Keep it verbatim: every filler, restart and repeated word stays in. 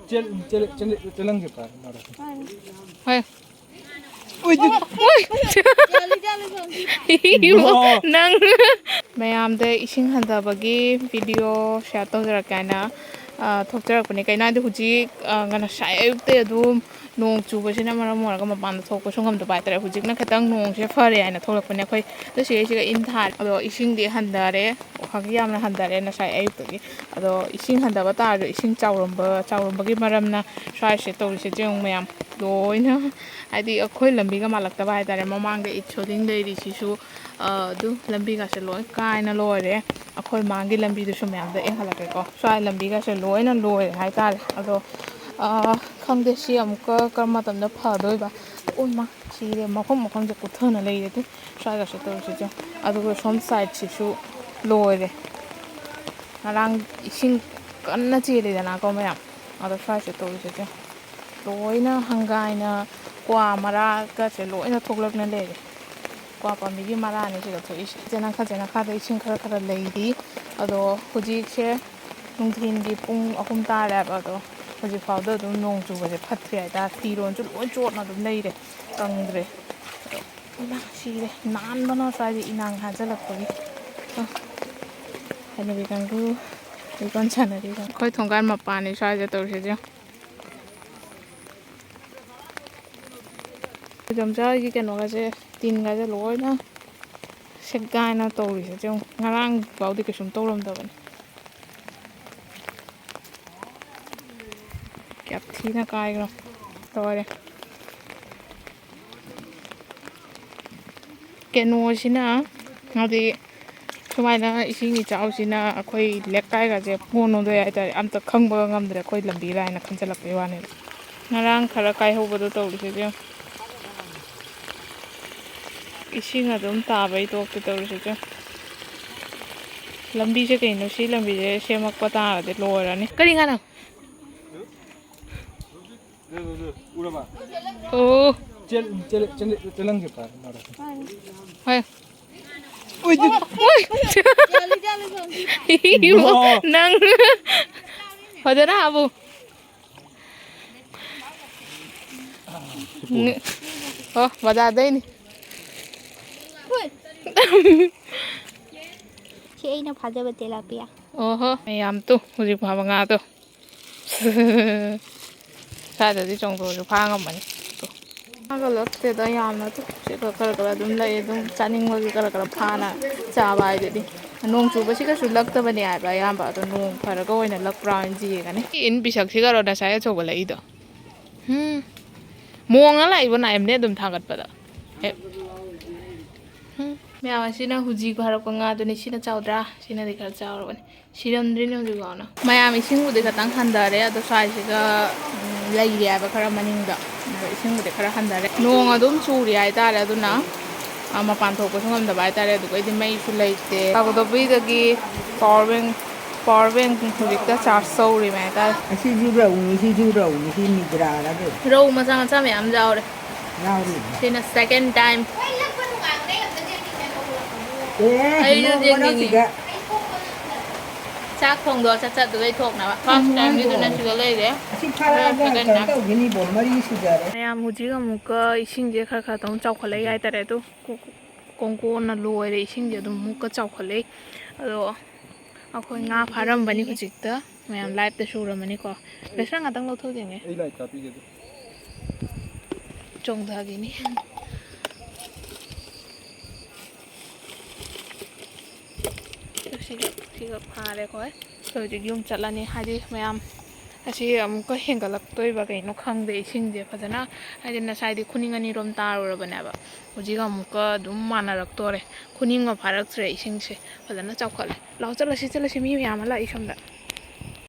ꯆꯦꯜ-, ꯆꯦꯜ-, ꯆꯦꯜ-, ꯆꯦꯜꯍꯟꯒꯦ ꯄꯥꯏ, ꯃꯥꯔꯣ꯫ ꯍꯣꯏ꯫ ꯎꯏ, ꯗꯨ-, ꯎꯏ! ꯏꯕꯨꯡꯉꯣ! ꯅꯪ ꯃꯌꯥꯝꯗ ꯏꯁꯤꯡ ꯍꯟꯊꯕꯒꯤ ꯚꯤꯗꯤꯑꯣ ꯁꯤꯌꯔ ꯇꯧꯖꯔꯛꯀꯦ ꯍꯥꯏꯅ, ꯑ, ꯊꯣꯛꯆꯔꯛꯄꯅꯦ꯫ ꯀꯩꯅꯣ ꯍꯥꯏꯗꯤ ꯍꯧꯖꯤꯛ, ꯑ, ꯉꯁꯥꯏ ꯑꯌꯨꯛꯇꯩ ꯑꯗꯨꯝ ꯅꯣꯡ ꯆꯨꯕꯁꯤꯅ ꯃꯔꯝ ꯑꯣꯏꯔꯒ ꯃꯄꯥꯟꯗ ꯊꯣꯛꯄꯁꯨ ꯉꯝꯗꯕ ꯍꯥꯏꯇꯥꯔꯦ꯫ ꯍꯧꯖꯤꯛꯅ ꯈꯤꯇꯪ ꯅꯣꯡꯁꯦ ꯐꯔꯦ ꯍꯥꯏꯅ ꯊꯣꯛꯂꯛꯄꯅꯦ꯫ ꯑꯩꯈꯣꯏ ꯑꯗꯨ ꯁꯤꯒꯩꯁꯤꯒ ꯏꯟ ꯊꯥꯔꯦ꯫ ꯑꯗꯣ ꯏꯁꯤꯡꯗꯤ ꯍꯟꯊꯔꯦ꯫ ꯈꯔ ꯌꯥꯝꯅ ꯍꯟꯊꯔꯦ ꯉꯁꯥꯏ ꯑꯌꯨꯛꯇꯒꯤ꯫ ꯑꯗꯣ ꯏꯁꯤꯡ ꯍꯟꯊꯕ ꯇꯥꯔꯁꯨ ꯏꯁꯤꯡ ꯆꯥꯎꯔꯝꯕ, ꯆꯥꯎꯔꯝꯕꯒꯤ ꯃꯔꯝꯅ ꯁ꯭ꯋꯥꯏꯁꯦ ꯇꯧꯔꯤꯁꯦ ꯌꯦꯡꯉꯨ ꯃꯌꯥꯝ꯫ ꯂꯣꯏꯅ ꯍꯥꯏꯗꯤ ꯑꯩꯈꯣꯏ ꯂꯝꯕꯤꯒ ꯃꯥꯜꯂꯛꯇꯕ ꯍꯥꯏꯇꯥꯔꯦ꯫ ꯃꯃꯥꯡꯗ ꯏꯠ ꯁꯣꯗꯤꯡ ꯂꯩꯔꯤꯁꯤꯁꯨ, ꯑ, ꯑꯗꯨ ꯂꯝꯕꯤꯒꯁꯦ ꯂꯣꯏ ꯀꯥꯏꯅ ꯂꯣꯏꯔꯦ꯫ ꯑꯩꯈꯣꯏ ꯃꯥꯡꯒꯤ ꯂꯝꯕꯤꯗꯨꯁꯨ ꯃꯌꯥꯝꯗ ꯌꯦꯡꯍꯜꯂꯛꯀꯦꯀꯣ꯫ ꯁ꯭ꯋꯥꯏ ꯂꯝꯕꯤꯒꯁꯦ ꯂꯣꯏꯅ ꯂꯣꯏꯔꯦ ꯍꯥꯏꯇꯥꯔꯦ꯫ ꯑꯗꯣ, ꯑ, ꯈꯪꯗꯦ ꯁꯤ ꯑꯃꯨꯛꯀ ꯀꯔꯝꯕ ꯃꯇꯝꯗ ꯐꯗꯣꯏꯕ꯫ ꯎ ꯃꯥ, ꯁꯤꯔꯦ, ꯃꯐꯝ ꯃꯐꯝꯁꯦ ꯀꯨꯠꯊꯅ ꯂꯩꯔꯦ꯫ ꯑꯗꯨ ꯁ꯭ꯋꯥꯏꯒꯁꯦ ꯇꯧꯔꯤꯁꯤꯁꯨ꯫ ꯑꯗꯨꯒ ꯁꯣꯝ ꯁꯥꯏꯠꯁꯤꯁꯨ ꯂꯣꯏꯔꯦ꯫ ꯉꯔꯥꯡ ꯏꯁꯤꯡ ꯀꯟꯅ ꯆꯦꯜꯂꯤꯗꯅꯀꯣ ꯃꯌꯥꯝ, ꯑꯗꯣ ꯁ꯭ꯋꯥꯏꯁꯦ ꯇꯧꯔꯤꯁꯤꯁꯨ꯫ ꯂꯣꯏꯅ ꯍꯪꯒꯥꯏꯅ ꯀ꯭ꯋꯥ ꯃꯔꯥꯒꯁꯦ ꯂꯣꯏꯅ ꯊꯣꯛꯂꯛꯅ ꯂꯩꯔꯦ꯫ ꯀ꯭ꯋꯥ ꯄꯥꯝꯕꯤꯒꯤ ꯃꯔꯥꯅꯤ ꯁꯤꯗ ꯊꯣꯛꯏꯁꯦ꯫ ꯆꯦꯅꯈꯥ ꯆꯦꯅꯈꯥꯗ ꯏꯁꯤꯡ ꯈꯔ ꯈꯔ ꯂꯩꯔꯤ꯫ ꯑꯗꯣ ꯍꯧꯖꯤꯛꯁꯦ ꯅꯨꯡꯊꯤꯜꯒꯤ ꯄꯨꯡ ꯑꯍꯨꯝ ꯇꯥꯔꯦ ꯍꯥꯏꯕ꯫ ꯑꯗꯣ ꯍꯧꯖꯤꯛ ꯐꯥꯎꯗ ꯑꯗꯨꯝ ꯅꯣꯡ ꯆꯨꯕꯁꯦ ꯐꯠꯇ꯭ꯔꯤ ꯍꯥꯏꯇꯥꯔꯦ꯫ ꯐꯤꯔꯣꯜꯁꯨ ꯂꯣꯏ ꯆꯣꯠꯅ ꯑꯗꯨꯝ ꯂꯩꯔꯦ, ꯀꯪꯗ꯭ꯔꯦ꯫ ꯑꯗꯣ ꯏꯃꯥ, ꯁꯤꯔꯦ꯫ ꯅꯥꯟꯕꯅ ꯁ꯭ꯋꯥꯏꯁꯦ ꯏꯅꯥꯡ ꯍꯥꯖꯜꯂꯛꯄꯒꯤ꯫ ꯑ, ꯍꯅꯨꯕꯤ ꯀꯥꯡꯕꯨ ꯂꯤꯀꯣꯟ ꯁꯥꯟꯅꯔꯤ꯫ ꯑꯩꯈꯣꯏ ꯊꯣꯡꯒꯥꯟ ꯃꯄꯥꯟꯅꯤ ꯁ꯭ꯋꯥꯏꯁꯦ ꯇꯧꯔꯤꯁꯦ ꯌꯦꯡꯉꯣ꯫ ꯏꯗꯣꯝꯆꯥ ꯍꯣꯏꯒꯤ ꯀꯩꯅꯣꯒꯁꯦ, ꯇꯤꯟꯒꯁꯦ ꯂꯣꯏꯅ ꯁꯦꯒꯥꯏꯅ ꯇꯧꯔꯤꯁꯦ ꯌꯦꯡꯉꯣ꯫ ꯉꯔꯥꯡ ꯐꯥꯎꯗꯤ ꯀꯩꯁꯨꯝ ꯇꯧꯔꯝꯗꯕꯅꯤ꯫ ꯌꯥꯝ ꯊꯤꯅ ꯀꯥꯏꯈ꯭ꯔꯦ꯫ ꯂꯣꯏꯔꯦ꯫ ꯀꯩꯅꯣꯁꯤꯅ, ꯍꯥꯏꯗꯤ, ꯁꯨꯃꯥꯏꯅ ꯏꯁꯤꯡ ꯏꯆꯥꯎꯁꯤꯅ ꯑꯩꯈꯣꯏ ꯂꯩꯀꯥꯏꯒꯁꯦ ꯄꯣꯟꯅꯗꯣꯏ ꯍꯥꯏꯇꯥꯔꯦ꯫ ꯑꯝꯇ ꯈꯪꯕꯒ ꯉꯝꯗ꯭ꯔꯦ ꯑꯩꯈꯣꯏ ꯂꯝꯕꯤ ꯂꯥꯏꯅ ꯈꯟꯖꯜꯂꯛꯄꯩ ꯋꯥꯅꯦꯕ꯫ ꯉꯔꯥꯡ ꯈꯔ ꯀꯥꯏꯍꯧꯕꯗꯣ ꯇꯧꯔꯤꯁꯦ ꯌꯦꯡꯉꯣ꯫ ꯏꯁꯤꯡ ꯑꯗꯨꯝ ꯇꯥꯕꯩ ꯇꯣꯛꯇ ꯇꯧꯔꯤꯁꯦ ꯌꯦꯡꯉꯣ꯫ ꯂꯝꯕꯤꯁꯦ ꯀꯩꯅꯣ, ꯁꯤ ꯂꯝꯕꯤꯁꯦ ꯁꯦꯝꯃꯛꯄ ꯇꯥꯔꯗꯤ ꯂꯣꯏꯔꯅꯤ꯫ ꯀꯔꯤ ꯉꯥꯅꯣ? ꯎꯔꯕ? ꯑꯣ꯫ ꯆꯦꯜ-, ꯆꯦꯜ-, ꯆꯦꯜ-, ꯆꯦꯜꯍꯟꯒꯦ ꯄꯥꯏ, ꯃꯥꯔꯣ꯫ ꯍꯣꯏ꯫ ꯎꯏ, ꯗꯨ-, ꯎꯏ! ꯏꯕꯨꯡꯉꯣ! ꯅꯪ ꯐꯖꯅ ꯍꯥꯞꯄꯨ꯫ ꯑꯣ, ꯕꯖꯥꯔꯗꯩꯅꯤ꯫ ꯁꯤ ꯑꯩꯅ ꯐꯥꯖꯕ ꯇꯦꯂꯥꯄꯤꯌꯥ꯫ ꯑꯣꯍꯣ, ꯃꯌꯥꯝ ꯇꯨ ꯍꯧꯖꯤꯛ ꯐꯥꯕ ꯉꯥꯗꯣ꯫ ꯁ꯭ꯋꯥꯏꯗꯗꯤ ꯆꯣꯡꯊꯣꯛꯑꯁꯨ ꯐꯥ ꯉꯝꯃꯅꯤ꯫ ꯐꯥꯒꯠꯂꯛꯇꯦꯗ ꯌꯥꯝꯅ ꯇꯨ꯫ ꯁꯤ ꯈꯔ ꯈꯔ ꯑꯗꯨꯝ ꯂꯩ, ꯑꯗꯨꯝ ꯆꯥꯅꯤꯡꯕꯒꯤ ꯈꯔ ꯈꯔ ꯐꯥꯅ ꯆꯥꯕ ꯍꯥꯏꯗꯨꯅꯤ꯫ ꯅꯣꯡ ꯆꯨꯕꯁꯤꯒ ꯆꯨꯂꯛꯇꯕꯅꯦ ꯍꯥꯏꯕ ꯑꯌꯥꯝꯕ, ꯑꯗꯣ ꯅꯣꯡ ꯐꯔꯒ ꯑꯣꯏꯅ ꯂꯛꯄ꯭ꯔꯥ ꯍꯥꯏꯅ ꯌꯦꯡꯉꯅꯤ꯫ ꯏꯟ ꯄꯤꯁꯛꯁꯤꯒꯔꯣ ꯉꯁꯥꯏ ꯑꯆꯧꯕ ꯂꯛꯏꯗꯣ? ꯎꯝ꯫ ꯃꯣꯡꯉ ꯂꯥꯛꯏꯕ ꯅꯥꯏꯝꯅꯦ ꯑꯗꯨꯝ ꯊꯥꯡꯒꯠꯄꯗ꯫ ꯑꯦ꯫ ꯎꯝ꯫ ꯃꯌꯥꯝ ꯑꯁꯤꯅ ꯍꯧꯖꯤꯛ ꯐꯥꯔꯛꯄ ꯉꯥꯗꯨꯅꯤ꯫ ꯁꯤꯅ ꯆꯥꯎꯗ꯭ꯔꯥ? ꯁꯤꯅꯗꯤ ꯈꯔ ꯆꯥꯎꯔꯕꯅꯤ꯫ ꯁꯤꯔꯝꯗ꯭ꯔꯤꯅꯦ ꯍꯧꯖꯤꯛꯐꯥꯎꯅ꯫ ꯃꯌꯥꯝ ꯏꯁꯤꯡꯕꯨꯗꯤ ꯈꯇꯪ ꯍꯟꯊꯔꯦ, ꯑꯗꯣ ꯁ꯭ꯋꯥꯏꯁꯤꯒ, ꯎꯝ, ꯂꯩꯔꯤ ꯍꯥꯏꯕ ꯈꯔ ꯃꯅꯤꯡꯗ꯫ ꯑꯗꯣ ꯏꯁꯤꯡꯕꯨꯗꯤ ꯈꯔ ꯍꯟꯊꯔꯦ꯫ ꯅꯣꯡ ꯑꯗꯨꯝ ꯆꯨꯔꯤ ꯍꯥꯏꯇꯥꯔꯦ, ꯑꯗꯨꯅ, ꯑ, ꯃꯄꯥꯟ ꯊꯣꯛꯄꯁꯨ ꯉꯝꯗꯕ ꯍꯥꯏꯇꯥꯔꯦ꯫ ꯑꯗꯨꯒ ꯑꯩꯗꯤ ꯃꯩꯁꯨ ꯂꯩꯇꯦ꯫ ꯀꯥꯕꯣꯛꯇꯣꯄꯤꯗꯒꯤ power bank, power bank ꯍꯧꯖꯤꯛꯇ charge ꯇꯧꯔꯤꯃꯦ ꯍꯥꯏꯇꯥꯔꯦ꯫ ꯑꯁꯤꯁꯨ ꯔꯧꯅꯤ, ꯁꯤꯁꯨ ꯔꯧꯅꯤ, ꯁꯤ ꯃꯤꯒ꯭ꯔꯥꯔ ꯑꯗꯨ꯫ ꯔꯧ ꯃꯆꯥ ꯃꯆꯥ ꯃꯌꯥꯝ ꯌꯥꯎꯔꯦ꯫ ꯌꯥꯎꯔꯤ꯫ ꯁꯤꯅ second time꯫ ꯑꯦ, ꯑꯩꯁꯨ ꯅꯣꯡꯃ ꯌꯦꯡꯅꯤꯡꯉꯤ꯫ ꯅꯪꯁꯤꯒ꯫ ꯆꯥꯛ ꯊꯣꯡꯗꯣ ꯆꯠ ꯆꯠ ꯑꯗꯨꯒꯩ ꯊꯣꯛꯅꯕ꯫ First time ꯒꯤꯗꯨꯅ ꯁꯤꯗ ꯂꯩꯔꯦ꯫ ꯑꯁꯤ ꯐꯥꯔꯛꯑꯒ second ꯀꯩꯅꯣ time꯫ ꯇꯧꯈꯤꯅꯤꯕꯣ, ꯃꯔꯤ ꯁꯨꯖꯔꯦ꯫ ꯃꯌꯥꯝ ꯍꯧꯖꯤꯛ ꯑꯃꯨꯛꯀ ꯏꯁꯤꯡꯁꯦ ꯈꯔ ꯈꯔ ꯑꯗꯨꯝ ꯆꯥꯎꯈꯠꯂꯛꯏ ꯍꯥꯏꯇꯥꯔꯦ꯫ ꯑꯗꯨ ꯀꯣ-, ꯀꯣꯡꯒꯣꯟꯅ ꯂꯣꯏꯔꯦ, ꯏꯁꯤꯡꯁꯦ ꯑꯗꯨꯝ ꯑꯃꯨꯛꯀ ꯆꯥꯎꯈꯠꯂꯛꯏ꯫ ꯑꯗꯣ ꯑꯩꯈꯣꯏ ꯉꯥ ꯐꯥꯔꯝꯕꯅꯤ ꯍꯧꯖꯤꯛꯇ, ꯃꯌꯥꯝ live ꯇ ꯁꯨꯔꯝꯃꯅꯤꯀꯣ꯫ ꯕꯦꯁꯣꯟ ꯉꯥꯛꯇꯪ ꯂꯧꯊꯣꯛꯆꯒꯦ꯫ ꯑꯩ light ꯀꯥꯞꯄꯤꯒꯦ ꯑꯗꯨ꯫ ꯆꯣꯡꯊꯈꯤꯅꯤ꯫ ꯁꯤꯒ, ꯁꯤꯒ ꯐꯥꯔꯦ ꯑꯩꯈꯣꯏ꯫ ꯑꯩꯈꯣꯏ ꯍꯧꯖꯤꯛ ꯌꯨꯝ ꯆꯠꯂꯅꯤ, ꯍꯥꯏꯗꯤ ꯃꯌꯥꯝ ꯑꯁꯤ ꯑꯃꯨꯛꯀ ꯍꯦꯟꯒꯠꯂꯛꯇꯣꯏꯕ ꯀꯩꯅꯣ ꯈꯪꯗꯦ ꯏꯁꯤꯡꯁꯦ ꯐꯖꯅ, ꯍꯥꯏꯗꯤ ꯉꯁꯥꯏꯗꯤ ꯈꯨꯅꯤꯡ ꯑꯅꯤꯔꯣꯝ ꯇꯥꯔꯨꯔꯕꯅꯦꯕ, ꯍꯧꯖꯤꯛ ꯑꯃꯨꯛꯀ ꯑꯗꯨꯝ ꯃꯥꯟꯅꯔꯛꯇꯣꯔꯦ꯫ ꯈꯨꯅꯤꯡꯒ ꯐꯥꯔꯛꯇ꯭ꯔꯦ, ꯏꯁꯤꯡꯁꯦ ꯐꯖꯅ ꯆꯥꯎꯈꯠꯂꯦ꯫ ꯂꯥꯛꯑꯣ ꯆꯠꯂꯁꯤ, ꯆꯠꯂꯁꯤ, ꯃꯤ ꯃꯌꯥꯝ ꯑꯃ ꯂꯥꯛꯏ ꯁꯣꯝꯗ꯫